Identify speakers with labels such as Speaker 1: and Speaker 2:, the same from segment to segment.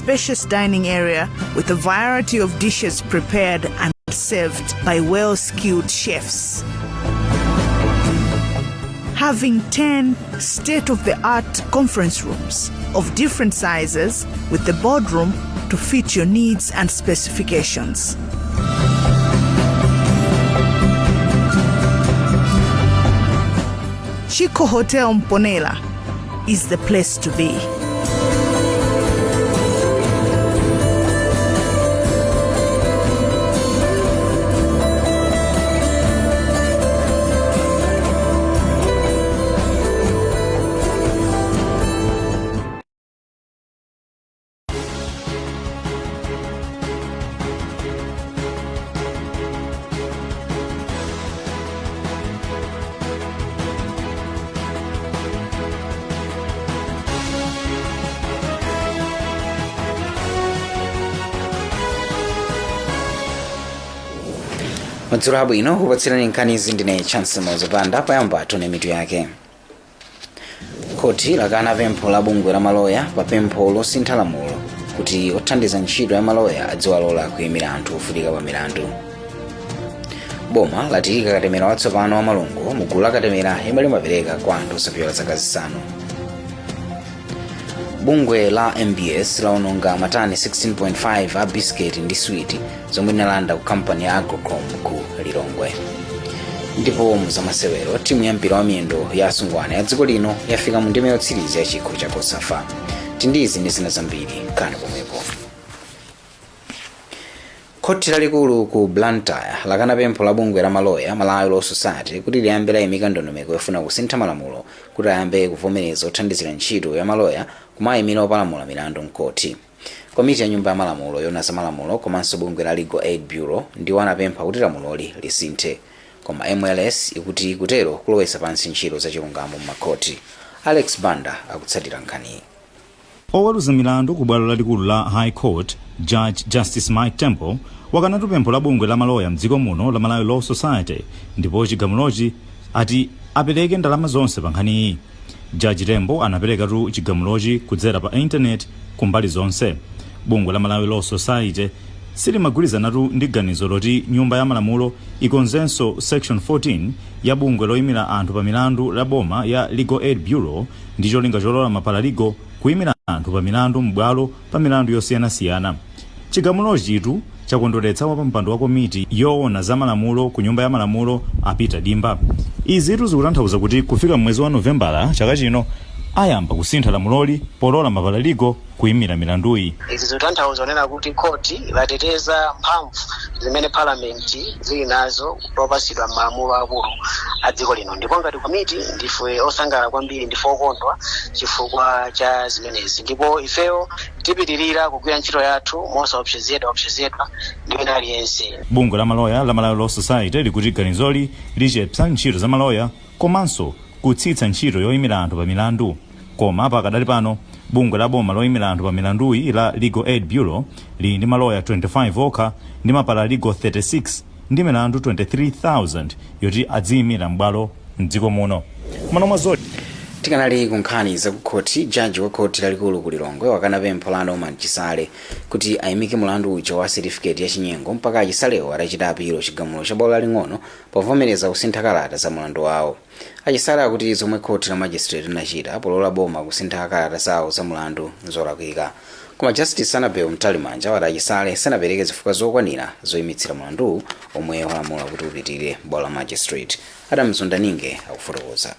Speaker 1: spacious dining area with a variety of dishes prepared and served by well-skilled chefs. Having 10 state-of-the-art conference rooms of different sizes with the boardroom to fit your needs and specifications. Chico Hotel Mponela is the place to be.
Speaker 2: Madzulo abwino. Kupatsirani nkhanizi ndine Chance Mozopanda. Poyamba tione mitu yake. Khoti lakana pempho la bungwe la maloya pa pempho losintha lamulo kuti othandiza ntchito ya maloya adziwalola kuyimira anthu ofunika pa milandu. Boma latiyika katemera watsopano wa malungo mu gulu la katemera yemwe limapereka kwa anthu osapyola zaka 5. Bungwe la MBS laononga matani 16.5 a bisiketi ndi switi zomwe linalanda ku kampani ya Agrocom ku Lilongwe. Ndipo muzamasewero, timu ya mpira wa miyendo ya asungwana ya dziko lino yafika mu ndime yotsiriza ya chikho cha COSAFA. Tindizi ndi zina zambiri, khalani pomwepo. Khoti lalikulu ku Blantyre lakana pempho la bungwe la maloya, Malawi Law Society, kuti liyambe layimika ndondomeko yofuna kusintha malamulo kuti ayambe kuvomereza othandizira ntchito ya maloya kumayimira opalamula milandu mkhoti. Komiti ya nyumba ya malamulo yoona za malamulo komanso bungwe la Legal Aid Bureau ndiwo anapempha kuti lamuloli lisinthe, koma MLS ikuti kutero kulowetsa pansi ntchito za chilungamo m'makhoti. Alex Banda akutsatira nkhaniyi.
Speaker 3: Oweruza milandu ku bwalo lalikulu la High Court, Judge Justice Mike Temple, wakanatu pempho la bungwe la maloya mdziko muno la Malawi Law Society, ndipo chigamulochi ati apereke ndalama zonse pa nkhaniyi. Judge Temple anaperekatu chigamulochi kudzera pa intaneti kumbali zonse. Bungwe la Malawi Law Society silimagwirizanatu ndi ganizo loti nyumba ya malamulo ikonzenso section 14 ya bungwe loyimira anthu pa milandu la boma ya Legal Aid Bureau ndi cholinga cholola maparalegal kuyimira anthu pa milandu m'bwalo pa milandu yosiyanasiyana. Chigamulochitu chakondweretsa wapampando wa komiti yoona za malamulo ku nyumba ya malamulo, a Peter Dimba. Izitu zikutanthauza kuti kufika mwezi wa Novembala chaka chino ayamba kusintha lamuloli polola maparalegal kuyimira milanduyi.
Speaker 4: Izi zikutanthauza kunena kuti khoti lateteza mphamvu zimene palamenti zili nazo lopatsidwa m'malamulo akulu a dziko lino, ndipo ngati komiti ndife osangalala kwambiri, ndife okondwa chifukwa cha zimenezi, ndipo ifeyo tipitirira kugwira ntchito yathu mosaopsezedwa opsezedwa ndi wina aliyense.
Speaker 3: Bungwe la maloya la Malawi Law Society likuti ganizoli lichepsa ntchito za maloya komanso kutsitsa ntchito yoyimira anthu pa milandu. Koma pakadali pano bungwe la boma loyimira anthu pa milanduyi la Legal Aid Bureau lili ndi maloya 25 okha ndi maparalegal 36 ndi milandu 23,000 yoti adziyimira m'bwalo mdziko muno. Mano mwa zoti
Speaker 2: Tikanali ku nkhani zakukhoti, jaji wa khoti lalikulu ku Lilongwe wakana pempho la Norman Chisale kuti ayimike mulandu uja wa setifiketi ya chinyengo mpaka achisalewo atachita apilo chigamulo cha bwalo laling'ono povomereza kusintha kalata za mulandu wawo. Achisale akuti zomwe khoti la magistrate linachita polola boma kusintha kalata zawo za mulandu nzolakwika, koma Justice Annabel Mtalimanja wati achisale sanapereke zifukwa zokwanira zoyimitsira mulanduwu omwe walamula kuti upitirire bwalo la magistrate. Adam Zundaninge akufotokoza.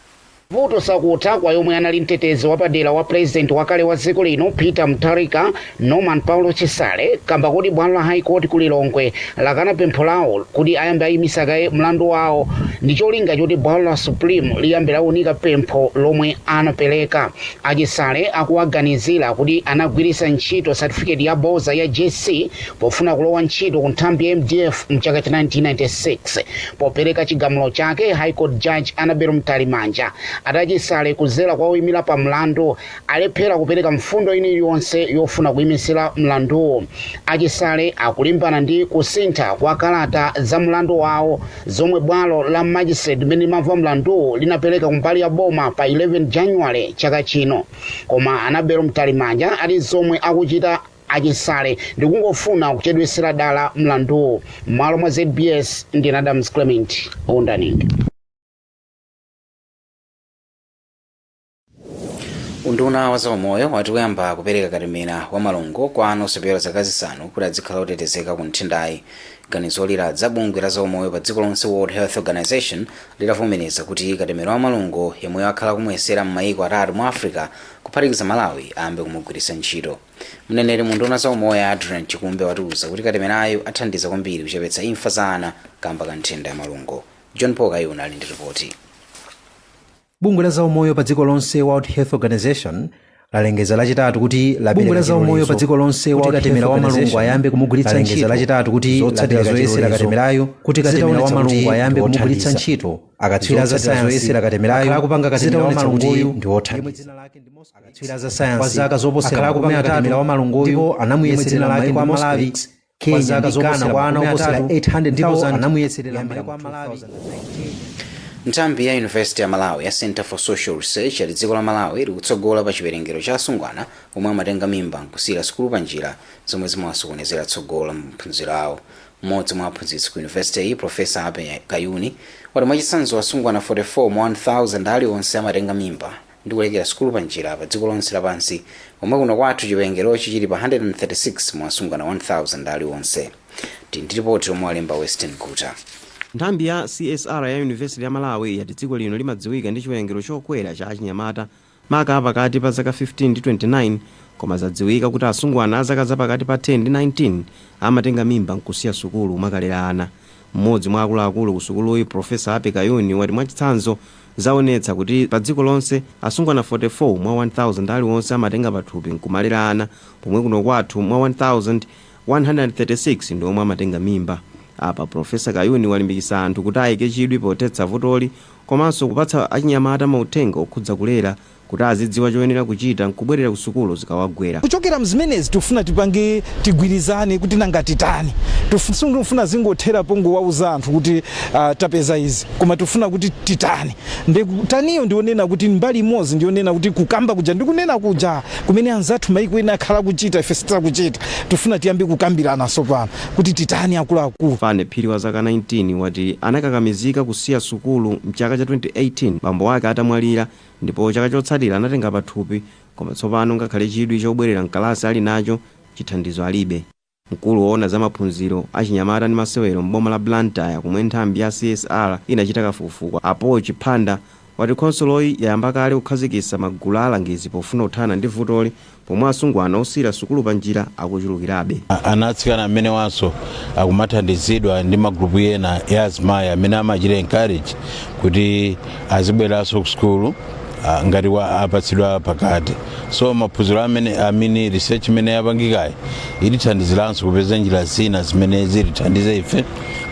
Speaker 5: Vuto sakutha kwa yomwe anali mtetezi wapadera wa president wakale wa dziko lino Peter Mutharika, Norman Paulo Chisale, kamba kuti bwalo la High Court ku Lilongwe lakana pempho lawo kuti ayambe ayimisa kaye mlandu wawo ndi cholinga choti bwalo la Supreme liyambe launika pempho lomwe anapereka. Achisale akuwaganizira kuti anagwiritsa ntchito certificate ya boza ya JC pofuna kulowa ntchito ku nthambi ya MDF mchaka cha 1996. Popereka chigamulo chake, High Court Judge Annabel Mtalimanja ati achisale kudzera kwa oyimira pa mlandu alephera kupereka mfundo ina iliyonse yofuna kuyimisira mlanduwo. Achisale akulimbana ndi kusintha kwa kalata za mlandu wawo zomwe bwalo la magistrate limene limamva mlanduwo linapereka kumbali ya boma pa 11 January chaka chino. Koma Annabel Mtalimanja ati zomwe akuchita achisale ndikungofuna kuchedwesera dala mlanduwo. M'malo mwa ZBS, ndine Adams Clement Ondaning.
Speaker 2: Unduna wa zaumoyo wati kuyamba kupereka katemera wa malungo kwa ana osapyola zaka 5 kuti azikhala otetezeka ku nthendayi. Ganizo liladza bungwe la zaumoyo pa dziko lonse, World Health Organization, litavomereza kuti katemera wa malungo yemwe akhala kumuyesera m'mayiko atatu mu Africa, kuphatikiza Malawi, ayambe kumugwiritsa ntchito. Mneneri mu unduna zaumoyo, Adrian Chikumbe, watiuza kuti katemerayo athandiza kwambiri kuchepetsa imfa za ana kamba ka nthenda ya malungo. John Paul Kayuna ali ndi ripoti.
Speaker 6: Bungwe la zaumoyo pa dziko lonse, World Health Organization, lalengeza Lachitatu kuti
Speaker 7: Bungwe la zaumoyo pa dziko lonse,
Speaker 6: kuti
Speaker 7: World
Speaker 6: katemera
Speaker 7: Health
Speaker 6: wa malungo
Speaker 7: Organization,
Speaker 6: ayambe kumugwiritsa
Speaker 7: lalengeza
Speaker 6: ntchito.
Speaker 7: Lachitatu kuti
Speaker 6: Zotsatira
Speaker 7: lapereka
Speaker 6: zoyesera
Speaker 7: chilolezo
Speaker 6: katemerayo
Speaker 7: kuti katemera wa
Speaker 6: zitaonetsa
Speaker 7: malungo
Speaker 6: kuti
Speaker 7: ayambe kumugwiritsa
Speaker 6: ndiwothandiza.
Speaker 7: ntchito.
Speaker 6: Akatswiri a za
Speaker 7: Zotsatira
Speaker 6: sayansi
Speaker 7: zoyesera katemerayo
Speaker 6: akhala akupanga katemera wa
Speaker 7: zitaonetsa kuti
Speaker 6: malungoyu
Speaker 7: ndiwothandiza.
Speaker 6: Yemwe dzina lake ndi Moscow,
Speaker 7: Akatswiri a za sayansi
Speaker 6: kwa zaka zoposera
Speaker 7: akhala akupanga
Speaker 6: 30,
Speaker 7: katemera wa malungoyu
Speaker 6: ndipo anamuyeserera
Speaker 7: yemwe dzina lake
Speaker 6: m'mayiko a
Speaker 7: ndi
Speaker 6: Malawi,
Speaker 7: Moscow,
Speaker 6: Kenya
Speaker 7: kwa zaka
Speaker 6: ndi Ghana
Speaker 7: zoposera
Speaker 6: kwa ana oposera
Speaker 7: 3,000,
Speaker 6: 800,000,
Speaker 7: ndipo anamuyeserera
Speaker 6: kuyambira
Speaker 7: m'mayiko a
Speaker 6: mu
Speaker 7: Malawi.
Speaker 2: Nthambi ya University ya Malawi ya Center for Social Research yati dziko la Malawi likutsogola pa chiwerengero cha asungwana omwe amatenga mimba nkusiyira sukulu pa njira, zomwe zimawasokonezera tsogolo la maphunziro awo. Mmodzi mwa aphunzitsi ku university iyi, Profesa Ape Kayuni, wati mwachitsanzo asungwana 44 mwa 1000 aliwonse amatenga mimba ndi kulekera sukulu pa njira pa dziko lonse lapansi, pomwe kuno kwathu chiwerengerochi chili pa 136 mwa asungwana 1000 aliwonse. Tili ndi ripoti lomwe walemba Western Guta.
Speaker 8: Nthambi ya CSR ya Yunivesiti ya Malawi yati dziko lino limadziwika ndi chiwerengero chokwera cha achinyamata, maka pakati pa zaka 15 ndi 29, koma zadziwika kuti asungwana a zaka zapakati pa 10 ndi 19 amatenga mimba nkusiya sukulu makalera ana. Mmodzi mwa akuluakulu ku sukuluyi, Profesa Ape Kayuni, wati mwachitsanzo zaonetsa kuti pa dziko lonse asungwana 44 mwa 1000 aliwonse amatenga pathupi nkumalera ana, pomwe kuno kwathu mwa 1136 ndi omwe amatenga mimba. Apa Profesa Kayuni walimbikitsa anthu kuti ayike chidwi pothetsa vutoli, komanso kupatsa achinyamata mauthenga okhudza kulera kuti azidziwa choyenera kuchita nkubwerera ku sukulu zikawagwera.
Speaker 9: Kuchokera mzimenezi tifuna tipange, tigwirizane kuti nanga titani. Tifuna zingothera pongowauza anthu kuti tapeza izi, koma tifuna kuti titani. Ndi taniyo ndionena kuti mbali imodzi ndionena kuti kukamba kuja ndikunena kuja kumene anzathu maiko ena akhala kuchita, ife sitakuchita. Tifuna tiyambe kukambirana tsopano kuti titani, akuluakulu.
Speaker 8: Fane Phiri wa zaka 19 wati anakakamizika kusiya sukulu mchaka cha 2018 bambo ake atamwalira, ndipo chaka chotsatira anatenga pathupi, koma tsopano ngakhale chidwi chobwerera mkalasi ali nacho, chithandizo alibe. Mkulu woona za maphunziro achinyamata ndi masewero m'boma la Blantyre, komwe nthambi ya CSR inachita kafukufuku, Apo Chiphanda, wati khonsoloyi yayamba kale kukhazikitsa magulu alangizi pofuna kuthana ndi vutoli, pomwe asungwana osiyira sukulu pa njira akuchulukirabe.
Speaker 10: Ana atsikana amene wanso akumathandizidwa ndi magrupu ena ya azimayi amene amachita encourage kuti azibweranso ku sukulu ngati apatsidwa pakati. So maphunziro amene research imene yapangikayi itithandiziranso kupeza njira zina zimene zitithandize ife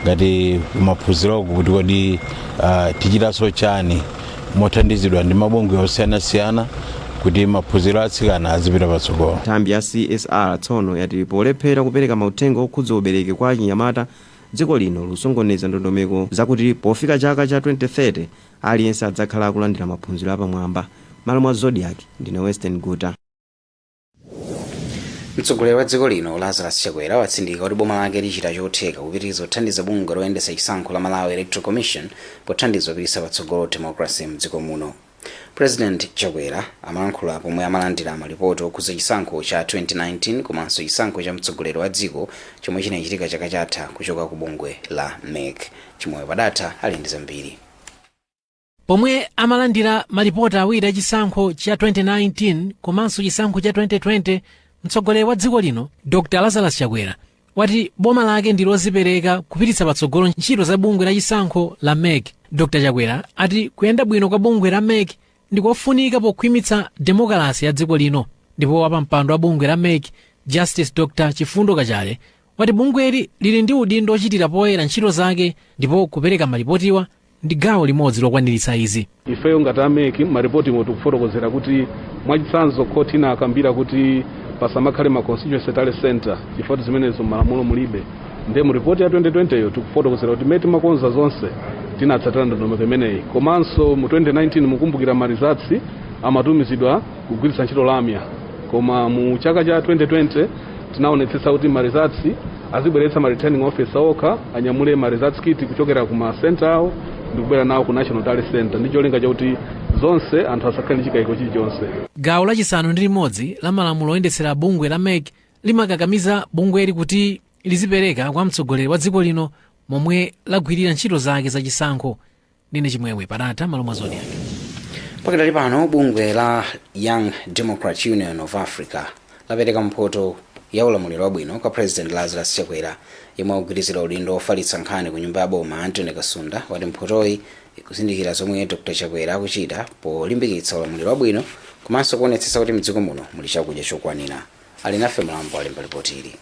Speaker 10: ngati maphunziroko kuti kodi tichitanso chani mothandizidwa ndi mabungwe osiyanasiyana kuti maphunziro atsikana azipita patsogolo.
Speaker 8: Nthambi ya CSR tsono yati polephera kupereka mauthenga okhudza ubereki kwa achinyamata, dziko lino likusongoneza ndondomeko zakuti pofika chaka cha 2030 aliyense adzakhala akulandira maphunziro apamwamba. Malo mwa Zodiak, ndine Western Guta.
Speaker 2: Mtsogoleri wa dziko lino, Lazarus Chakwera, watsindika kuti boma lake lichita chotheka kupitiriza kuthandiza bungwe loyendetsa chisankho la Malawi Electoral Commission pothandiza kupititsa patsogolo democracy mdziko muno. President Chakwera amalankhula pomwe amalandira malipoti okhudza chisankho cha 2019 komanso chisankho cha mtsogoleri wa dziko chomwe chinachitika chaka chatha kuchoka ku bungwe la MEC. Chimoyo Padatha ali ndi zambiri.
Speaker 11: Pomwe amalandira malipoti awiri a chisankho cha 2019 komanso chisankho cha 2020, mtsogoleri wa dziko lino, Dr Lazarus Chakwera, wati boma lake ndi lozipereka kupititsa patsogolo ntchito za bungwe la chisankho la MEC. Dr Chakwera ati kuyenda bwino kwa bungwe la MEC ndi kofunika pokhwimitsa demokrasi ya dziko lino. Ndipo wapampando wa bungwe la MEC, Justice Dr Chifundo Kachale, wati bungweli lili ndi udindo ochitira poyera ntchito zake, ndipo kupereka malipotiwa ndi gawo limodzi lokwaniritsa izi.
Speaker 12: Ifeyo ngati a MEC, maripoti imwe tikufotokozera kuti mwachitsanzo khoti inakambira kuti pasamakhale ma constituency tally center chifukwa zimenezo m'malamulo mulibe. Ndiye mu ripoti ya 2020 yo tikufotokozera kuti mmene timakonza zonse tinatsatira ndondomeko imeneyi. Komanso mu 2019, mukumbukira, ma results amatumizidwa kugwiritsa ntchito lamya, koma mu chaka cha 2020 Tinaonetsetsa kuti ma results azibweretsa ma returning officer okha, anyamule ma results kit kuchokera ku ma center awo ndikubwera nawo ku National Tally Center, ndi cholinga chakuti zonse anthu asakhale ndi chikayiko chilichonse.
Speaker 11: Gawo lachisanu ndi limodzi la malamulo oyendetsera bungwe la MEC limakakamiza bungweli kuti lizipereka kwa mtsogoleri wa dziko lino momwe lagwirira ntchito zake zachisankho. Ndine Chimwemwe Padatha, malo mwa Zodiak.
Speaker 2: Pakadali pano, bungwe la Young Democrat Union of Africa lapereka mphoto ya ulamuliro wabwino kwa President Lazarus Chakwera. Yemwe akugwirizira udindo ofalitsa nkhani ku nyumba ya boma, Anthony Kasunda, wati mphotoyi ikuzindikira zomwe Dr Chakwera akuchita polimbikitsa ulamuliro wabwino komanso kuonetsetsa kuti mdziko muno muli chakudya chokwanira. Ali nafe Mlambo alemba ripoti ili.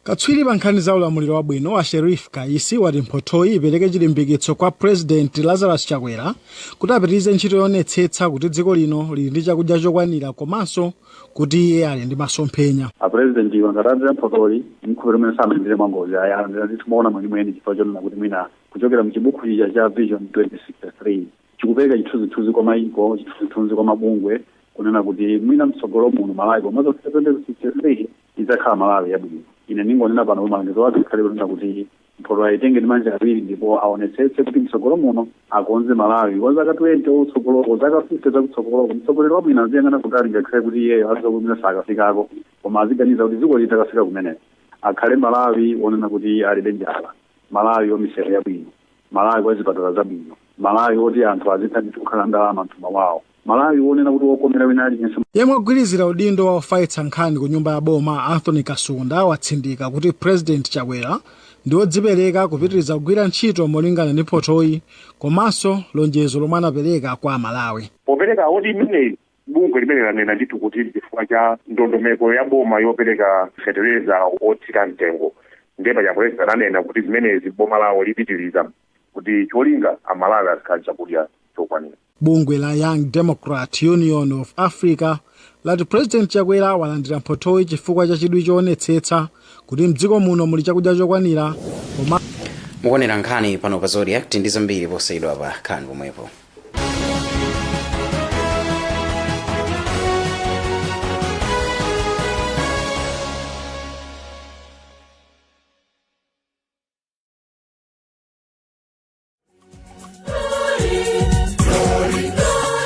Speaker 13: Katswiri pa nkhani za ulamuliro wabwino wa Sherif Kaisi wati mphothoyi ipereke chilimbikitso kwa President Lazarus Chakwera kuti apitirize ntchito yoonetsetsa kuti dziko lino lili ndi chakudya chokwanira komanso kuti iye ali ndi masomphenya.
Speaker 14: Apresident angalandira mphotoyi, mkhupiro umene samalandire mwangozi ayi, alandira ndithu maona mwenimweni, chifukwa chonena kuti mwina kuchokera mchibuku chija cha Vision 2063 chikupereka chithunzithunzi kwa mayiko, chithunzithunzi kwa mabungwe, kunena kuti mwina mtsogolo muno Malawi pomazofika 2063 idzakhala Malawi yabwino. Ine ningonena pano kuti malangizo ake akhale kunena kuti mphoto ayitenge ndi manja awiri ndipo aonetsetse kuti mtsogolo muno akonze Malawi wa zaka 20 utsogoloko, zaka 50 zakutsogoloko. Mtsogoleri wabwino aziyang'ana kutali, ngakhale kuti iyeyo azikumene sakafikako, koma aziganiza kuti dziko litakafika kumeneko akhale Malawi wonena kuti alibe njala, Malawi wamisewu yabwino, Malawi wa zipatala zabwino, Malawi woti anthu azitha ndithu kukhala ndalama mthumba mwawo, Malawi wonena kuti wokomera wina aliyense.
Speaker 13: Yemwe agwirizira udindo wa ofalitsa nkhani ku nyumba ya boma, Anthony Kasunda, watsindika kuti President Chakwera ndi wodzipereka kupitiriza kugwira ntchito molingana ndi mphothoyi komanso lonjezo lomwe anapereka kwa Amalawi.
Speaker 15: Popereka award imeneyi, bungwe limene lanena ndithu kuti chifukwa cha ndondomeko ya boma yopereka fetereza otsika mtengo, ndiye paja President ananena kuti zimenezi boma lawo lipitiriza, kuti cholinga Amalawi azikhala chakudya chokwanira.
Speaker 13: Bungwe la Young Democrat Union of Africa lati President Chakwera walandira mphothoyi chifukwa cha chidwi choonetsetsa kuti mdziko muno muli chakudya chokwanira koma
Speaker 2: Mukuonera nkhani pano pa Zodiak ndi zambiri posachedwa pa nkhani pomwepo.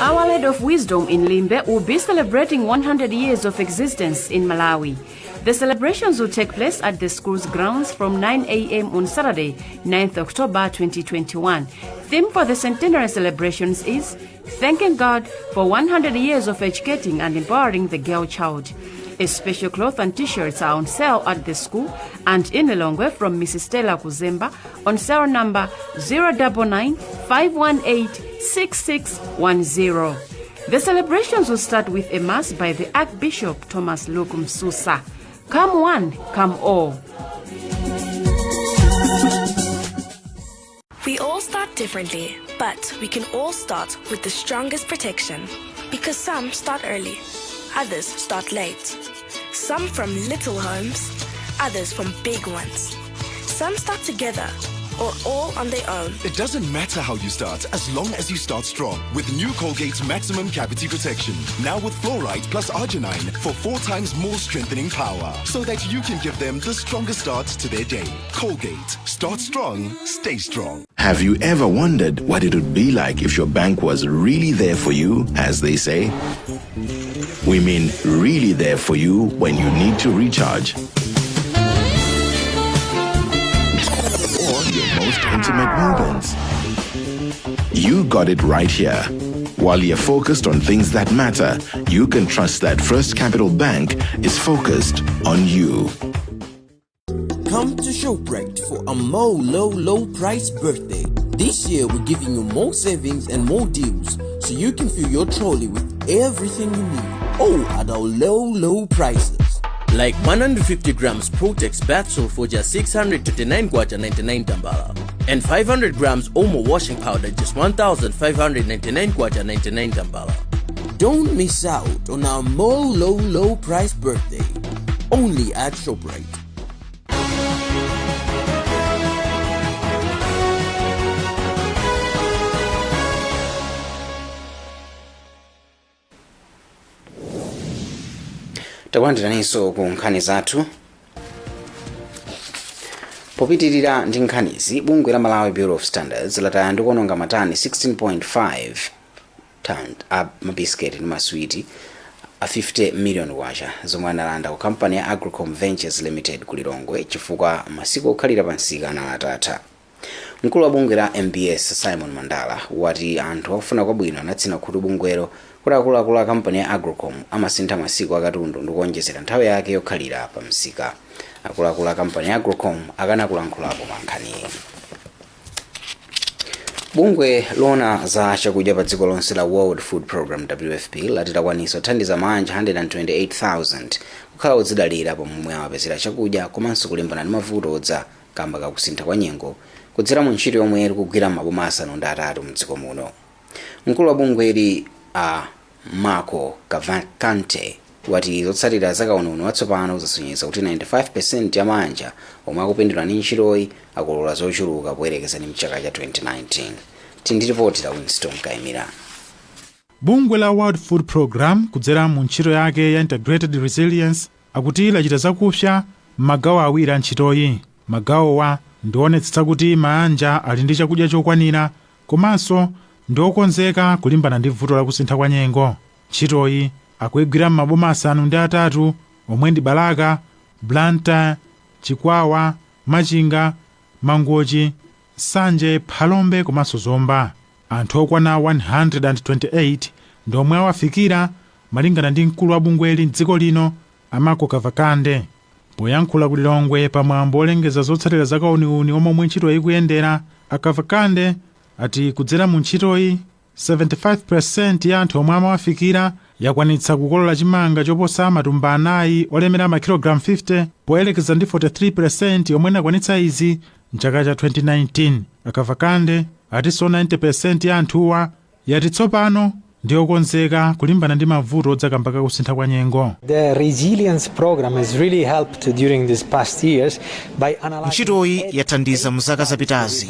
Speaker 16: Our Lady of Wisdom in Limbe will be celebrating 100 years of existence in Malawi. The celebrations will take place at the school's grounds from 9 a.m. on Saturday, 9th October 2021. Theme for the centenary celebrations is Thanking God for 100 years of educating and empowering the girl child. A special cloth and t-shirts are on sale at the school and in Lilongwe from Mrs. Stella Kuzemba on cell number 099 518 6610. The celebrations will start with a mass by the Archbishop Thomas Luke Msusa. Come one, come all.
Speaker 17: We all start differently, but we can all start with the strongest protection. Because some start early, others start late. Some from little homes, others from big ones. Some start together or all on their own.
Speaker 18: It doesn't matter how you start, as long as you start strong. With new Colgate Maximum Cavity Protection. Now with fluoride plus arginine for four times more strengthening power. So that you can give them the strongest start to their day. Colgate. Start strong, stay strong.
Speaker 19: Have you ever wondered what it would be like if your bank was really there for you, as they say? We mean really there for you when you need to recharge, or your most intimate moments. You got it right here. While you're focused on things that matter, you can trust that First Capital Bank is focused on you.
Speaker 20: Come to ShopRite for a more low, low price birthday. This year we're giving you more savings and more deals so you can fill your trolley with everything you need. All at our low, low prices. Like 150 grams Protex bath soap for just 639 kwacha 99 tambala. And 500 grams Omo washing powder, just 1599 kwacha 99 tambala. Don't miss out on our more low, low price birthday. Only at ShopRite.
Speaker 2: Takulandiraninso ku nkhani zathu. Popitirira ndi nkhanizi, bungwe la Malawi Bureau of Standards lataya ndi kuononga matani 16.5 ton a mabisiketi ndi maswiti a 50 million kwacha zomwe analanda ku kampani ya Agrocom Ventures Limited ku Lilongwe chifukwa masiku okhalira pa msika anali atatha. Mkulu wa bungwe la MBS, Simon Mandala, wati anthu akufuna kwabwino anatsina khutu bungwelo kuti akuluakulu a kampani ya Agrocom amasintha masiku akatundu ndi kuonjezera nthawi yake yokhalira pa msika. Akuluakulu a kampani ya Agrocom akana kulankhulapo pa nkhaniyi. Bungwe loona za chakudya pa dziko lonse la World Food Program, WFP, lati lakwanitsa kuthandiza maanja 128,000 kukhala odzidalira pomwe amapezera chakudya komanso kulimbana ndi mavuto odza kamba kakusintha kwa nyengo kudzera mu ntchito yomwe iri kugwira maboma 8 mdziko muno. Mkulu wa bungweli, a Marco Cavalcante, wati zotsatira za kauniuni watsopano zasonyeza kuti 95% ya maanja omwe akupindula ndi ntchitoyi akolola zochuluka poyerekeza ndi mchaka cha 2019. Tindi ripoti la Winston Kaimira.
Speaker 21: Bungwe la World Food Program, kudzera mu ntchito yake ya Integrated Resilience, akuti lachita zakupsa m'magawo awiri a ntchitoyi. Magawowa ndionetsetsa kuti maanja ali ndi chakudya chokwanira komanso ndi okonzeka kulimbana ndi vuto lakusintha kwa nyengo. Ntchitoyi akuyigwira m'maboma 8, omwe ndi Balaka, Blantyre, Chikwawa, Machinga, Mangochi, Nsanje, Phalombe komanso Zomba. Anthu okwana 128 ndi omwe awafikira, malingana ndi mkulu wa bungweli mdziko lino, a Marco Cavalcante. Poyankhula ku Lilongwe pamwambo olengeza zotsatira za kauniuni omwe ntchito ikuyendera, a Cavalcante ati kudzera mu ntchitoyi, 75% ya anthu omwe amawafikira yakwanitsa kukolola chimanga choposa matumba 4 olemera makilogalamu 50, poyerekeza ndi 43% yomwe inakwanitsa izi mchaka cha 2019. A Cavalcante atinso 90% ya anthuwa yati tsopano ndi okonzeka kulimbana ndi mavuto odza kamba kakusintha kwa nyengo.
Speaker 22: The resilience program has really helped during these past years by analyzing
Speaker 23: Ntchitoyi yathandiza mu zaka zapitazi.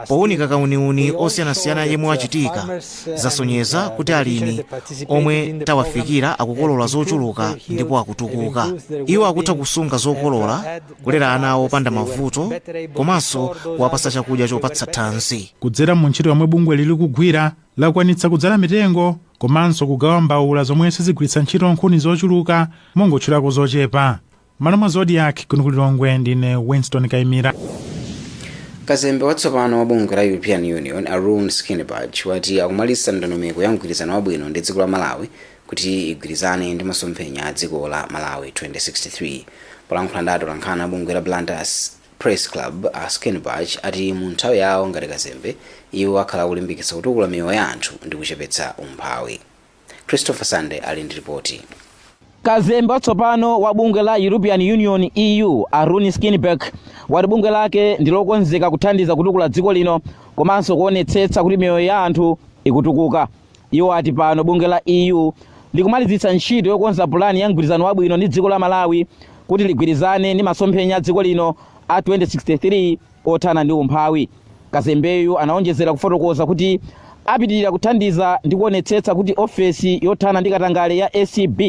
Speaker 23: Powunika kauniuni osiyanasiyana yemwe wachitika, zasonyeza kuti alimi omwe tawafikira akukolola zochuluka ndipo akutukuka. Iwo akutha kusunga zokolola, kulera ana awo opanda mavuto komanso kuwapasa chakudya chopatsa thanzi.
Speaker 21: Kudzera mu ntchito yomwe bungwe lili kugwira, lakwanitsa kudzala mitengo komanso kugawa mbawula zomwe sizigwiritsa ntchito nkhuni zochuluka, mongotchulako zochepa. Malo mwa Zodiak kuno ku Lilongwe, ndine Winston Kaimira.
Speaker 2: Kazembe watsopano wa bungwe la European Union, a Rune Skinnebach, wati akumaliza ndondomeko ya mgwirizano wabwino ndi dziko la Malawi kuti igwirizane ndi masomphenya a dziko la Malawi 2063. Polankhula ndi atolankhani a bungwe la Blantyre Press Club, a Skinnebach ati mu nthawi yawo ngati kazembe, iwo akhala akulimbikitsa kutukula miyoyo ya anthu ndi kuchepetsa umphawi. Christopher Sande ali ndi ripoti.
Speaker 24: Kazembe watsopano wa bungwe la European Union, EU, a Rune Skinnebach, wati bungwe lake ndi lokonzeka kuthandiza kutukula dziko lino komanso kuonetsetsa kuti miyoyo ya anthu ikutukuka. Iwo ati pano bungwe la EU likumalizitsa ntchito yokonza pulani ya mgwirizano wabwino ndi dziko la Malawi kuti ligwirizane ndi masomphenya a dziko lino a 2063 othana ndi umphawi. Kazembeyu anaonjezera kufotokoza kuti apitirira kuthandiza ndi kuonetsetsa kuti ofesi yothana ndi katangale ya ACB,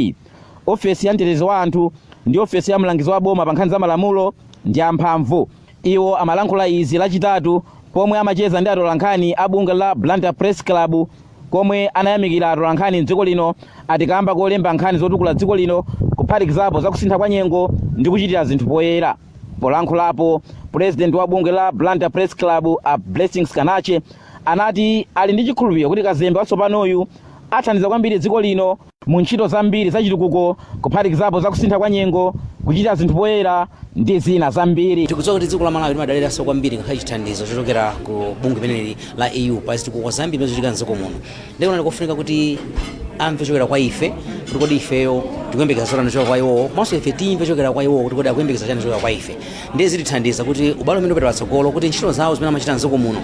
Speaker 24: ofesi ya mtetezi wa anthu ndi ofesi ya mlangizi wa boma pa nkhani za malamulo ndi amphamvu. Iwo amalankhula izi Lachitatu pomwe amacheza ndi atolankhani a bungwe la Blantyre Press Club, komwe anayamikira atolankhani mdziko lino ati kamba kolemba nkhani zotukula dziko lino, kuphatikizapo zakusintha kwa nyengo ndi kuchitira zinthu poyera. Polankhulapo, president wa bungwe la Blantyre Press Club, a Blessings Kanache, anati ali ndi chikhulupiriro kuti kazembe watsopanoyu athandiza kwambiri dziko lino mu ntchito zambiri zachitukuko, kuphatikizapo zakusintha kwa nyengo, kuchita zinthu poyera ndi zina zambiri.
Speaker 25: Tikudziwa kuti dziko la Malawi limadaliranso kwambiri ngakhale chithandizo chochokera ku bungwe limeneli la EU pa zitukuko zambiri zimene zikuchitika mdziko muno. Ndikuona kofunika kuti amve kuchokera kwa ife kuti kodi ifeyo tikuyembekeza zotani kuchokera kwa iwowo, komanso ife timve kuchokera kwa iwowo kuti kodi akuyembekeza chani kuchokera kwa ife. Ndiye zitithandiza kuti ubale umene upita patsogolo, kuti ntchito zawo zimene amachita mdziko muno,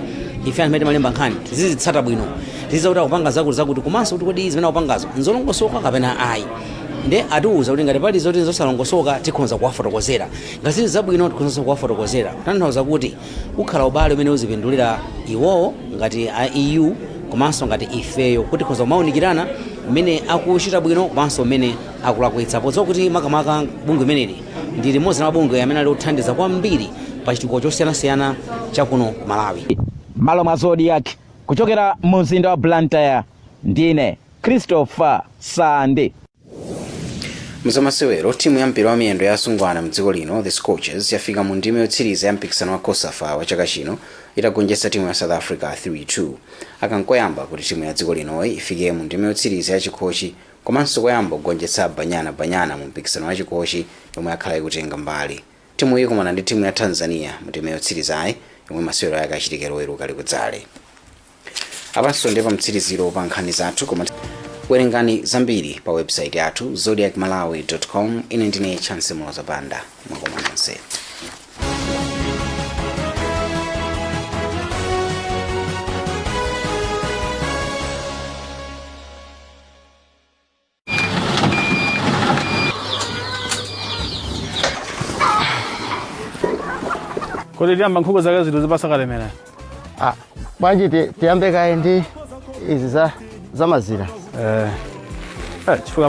Speaker 25: ife anthu amene timalemba nkhani tizizitsata bwino, tizidziwa kuti akupanga zakuti zakuti, komanso kuti kodi zimene akupangazo nzolongosoka kapena ayi. Nde atiuza kuti ngati pali zoti zosalongosoka tikhonza kuwafotokozera, ngati zili zabwino tikhonzanso kuwafotokozera, kutanthauza kuti ukhala ubale umene uzipindulira iwowo ngati a EU komanso ngati ifeyo, kuti tikhonza kumaunikirana Mmene akuchita bwino komanso mmene akulakwitsa, podziwa kuti makamaka bungwe limeneli ndi limodzi la mabungwe amene ali othandiza kwambiri pa chitukuko chosiyanasiyana chakuno ku Malawi.
Speaker 24: Malo mwa Zodiak, kuchokera mu mzinda wa Blantyre, ndine Christopher Sande.
Speaker 2: Mzamasewero, timu ya mpira wa miyendo ya asungwana mdziko lino, the Scorchers, yafika mu ndime yotsiriza ya mpikisano wa COSAFA wa chaka chino itagonjetsa timu ya South Africa 3-2. Akankoyamba kuti timu ya dziko linoyi ifike mu ndime yotsiriza ya chikhochi, komanso koyamba kugonjetsa Banyana Banyana mu mpikisano wa chikhochi yomwe akhala ikutenga mbali. Timu iyi ikumana ndi timu ya Tanzania mu ndime yotsirizayi, yomwe masewero ake achitike Loweruka likudzali. Apanso ndi pamtsiriziro pa nkhani zathu, koma werengani zambiri pa website yathu zodiakmalawi.com. Ine ndine Chance Muloza Banda, mwakoma nonse.
Speaker 1: Kodi tiyamba nkhuku zake zinthu zipasa kalemera?
Speaker 3: Ah, bwanji tiyambe kaye ndi izi za mazira.
Speaker 1: Eh, chifukwa